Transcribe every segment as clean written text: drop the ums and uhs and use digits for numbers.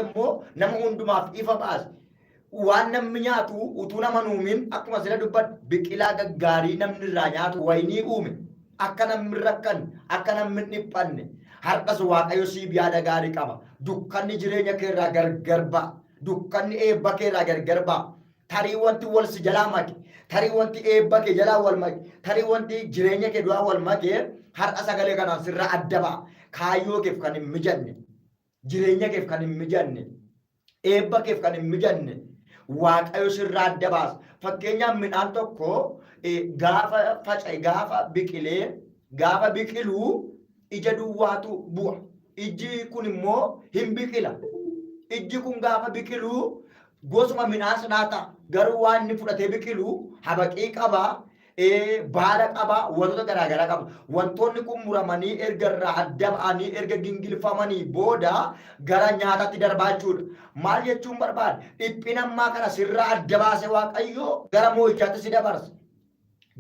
immoo nama hundumaaf ifa baase. Waan namni nyaatu utuu nama hin uumin akkuma sila dubbadhe biqilaa gaggaarii namni irraa nyaatu wayinii uume. Akka namni hin rakkanne, akka namni hin dhiphanne. Har'as Waaqayyo siif yaada gaarii qaba. Dukkanni jireenya kee irraa gargar ba'a. Dukkanni eebba kee irraa gargar ba'a. Tarii wanti wal si jalaa make, tarii wanti eebba kee jalaa wal make, tarii wanti jireenya kee duraa wal make har'a sagalee kanaan sirraa adda ba'a. Kaayyoo keef kan hin mijanne, jireenya keef kan hin mijanne, eebba keef kan hin mijanne Waaqayyo sirraa adda baasa. Fakkeenyaaf midhaan tokko gaafa faca'e, gaafa biqilee, gaafa biqiluu ija duwwaatu bu'a. Ijji kun immoo hin biqila. Ijji kun gaafa biqilu gosuma midhaan sanaa ta'a. Garuu waan inni fudhatee biqilu habaqii qaba, baala qaba, wantoota garaagaraa qaba. Wantoonni kun muramanii erga irraa adda ba'anii erga gingilfamanii booda gara nyaataatti darbaa jechuudha. Maal jechuun barbaade? Dhiphina ammaa kana sirraa adda baasee Waaqayyo gara moo'ichaatti si dabarsa.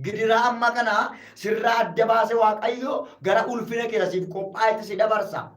Gidiraa amma kana sirraa adda baasee Waaqayyo gara ulfina keessa siif qophaa'etti si dabarsa.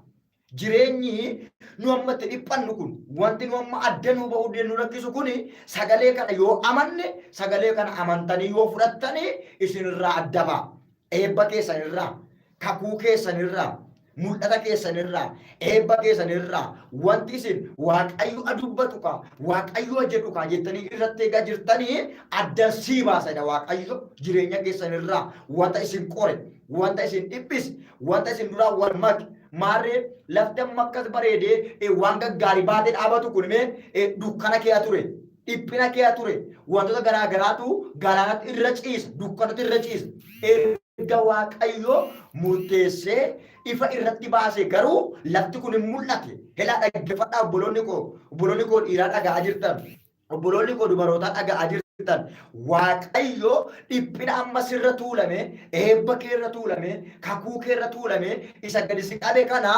Jireenyi nu amma itti dhiphannu kun, wanti nu amma adda nu ba'uu nu rakkisu kun sagalee kana yoo amanne, sagalee kana amantanii yoo fudhattanii isinirraa adda ba'a. Eebba keessanirraa, kakuu keessanirraa, mul'ata keessanirraa, eebba keessanirraa wanti isin Waaqayyo a dubbatu kaa, Waaqayyo a jedhu kaa jettanii irratti eegaa jirtanii addan sii baasadha Waaqayyo jireenya keessanirraa wanta isin qore, wanta isin dhiphise, wanta isin duraa wal make. Maarree lafti amma akkas bareedee waan gaggaarii baatee dhaabatu kun mee dukkana kee ture. Dhiphina kee ture. Wantoota garaa garaatu galaanatti irra ciisa, dukkanatti irra ciisa. Erga Waaqayyo murteessee ifa irratti baase garuu lafti kun hin mul'ate. Helaa dhaggeeffadhaa obboloonni koo, obboloonni koo dhiiraa dhaga'aa jirtan, obboloonni koo dubarootaa dhaga'aa jirtan. Waaqayyo dhiphina amma sirra tuulame, eebba kee irra tuulame, kakuu kee irra tuulame, isa gadi si qabe kana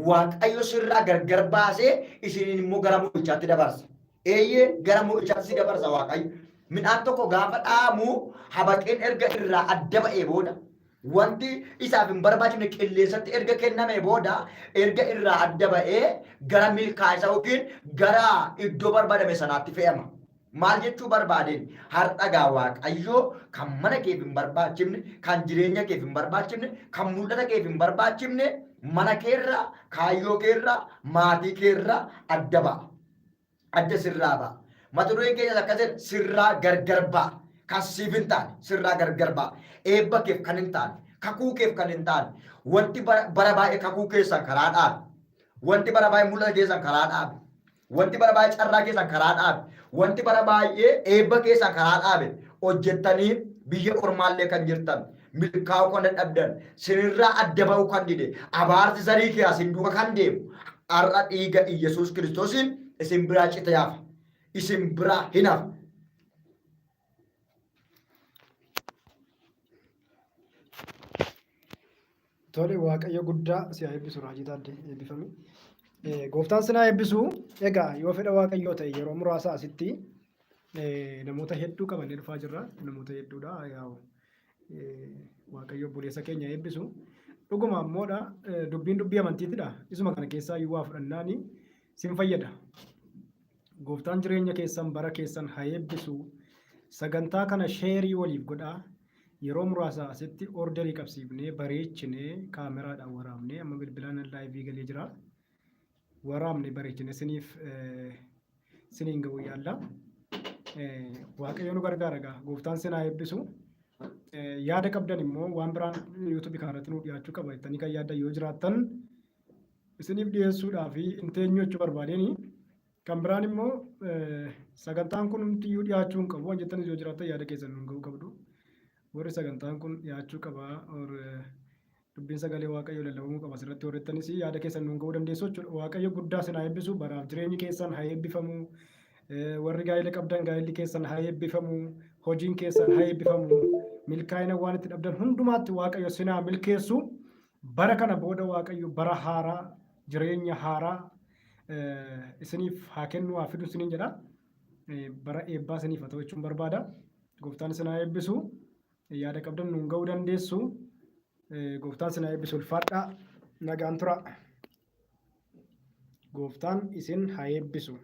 Waaqayyo sirraa gargar baasee isiniin immoo gara mo'ichaatti dabarsa. Eeyyee gara mo'ichaatti si dabarsa Waaqayyo. Midhaan tokko gaafa dhaamu habaqeen erga irraa adda ba'ee booda wanti isaaf hin barbaachifne qilleensatti erga kenname booda erga irraa adda ba'ee gara milkaa'isa yookiin gara iddoo barbaadame sanaatti fe'ama. Maal jechuu barbaadeen har'a gaa Waaqayyo kan mana keef hin barbaachifne, kan jireenya keef hin barbaachifne, kan mul'ata keef hin barbaachifne mana keerraa, kaayyoo keerraa, maatii keerraa adda ba'a. Adda sirraa ba'a. Mata dureen keenyas akkas jedha sirraa gargar ba'a. Kan siif hin taane sirraa gargar ba'a. Eebba keef kan hin taane, kakuu keef kan hin taane, wanti bara baay'ee kakuu keessan karaa dhaabe, wanti bara baay'ee mul'ata keessan karaa dhaabe, wanti bara baay'ee carraa keessan karaa dhaabe, wanti bara baay'ee eebba keessan karaa dhaabe hojjettanii biyya ormaallee kan jirtan milkaa'uu kan dadhabdan sinirraa adda ba'uu kan dide abaarsi zarii kee asin duuka kan deemu har'a dhiiga Iyyasuus Kiristoosiin isin biraa cite hafa isin biraa hin hafa. Tole Waaqayyo guddaa si haa eebbisu Raajii Taaddee eebbifami. Gooftaan si haa eebbisu. Egaa yoo fedha Waaqayyoo ta'e yeroo muraasa asitti namoota hedduu qabannee dhufaa jirra. Namoota hedduudha. Yaa'u Waaqayyo obboleessa keenya eebbisu. Dhuguma ammoodha dubbiin dubbii amantiitidha. Isuma kana keessaa iyyuu waa fudhannaani sin fayyada. Gooftaan jireenya keessan bara keessan haa eebbisu. Sagantaa kana sheerii waliif godhaa. Yeroo muraasa asitti orderii qabsiifnee bareechinee kaameraadhaan waraabnee amma bilbilaan laayivii galee jira. Waraabne bareechine siniif siniin ga'uu yaalla. Waaqayyo nu gargaara egaa gooftaan sin haa eebbisu. Yaada qabdan immoo waan biraan yuutuubii kanarratti nu dhiyaachuu qaba jettanii kan yaaddan yoo jiraattan isiniif dhiyeessuudhaaf hin teenyu jechuu barbaadeen. Kan biraan immoo sagantaan kun hundumtiyyuu dhiyaachuu hin qabu waan jettanis yoo jiraattan yaada keessan nuun ga'uu qabdu. Warri sagantaan kun dhiyaachuu qaba dubbiin sagalee Waaqayyoo lallabamuu qaba asirratti warri jettanis yaada keessan nuun ga'uu dandeessu jechuudha. Waaqayyo guddaa isin haa eebbisu baraaf jireenyi keessan haa eebbifamu. Warri gaa'ela qabdan gaa'elli keessan haa eebbifamu. Hojiin keessan haa eebbifamu. Milkaa'ina waan itti dhabdan hundumaatti Waaqayyo isin haa milkeessu. Bara kana booda Waaqayyo bara haaraa jireenya haaraa isiniif haa kennu haa fidu isiniin jedha. Bara eebbaa isiniif haa ta'u jechuun barbaada. Gooftaan isin haa eebbisu. Yaada qabdan nuun ga'uu dandeessu. Gooftaan isin haa eebbisu ulfaadhaa. Nagaan tura. Gooftaan isin haa eebbisu.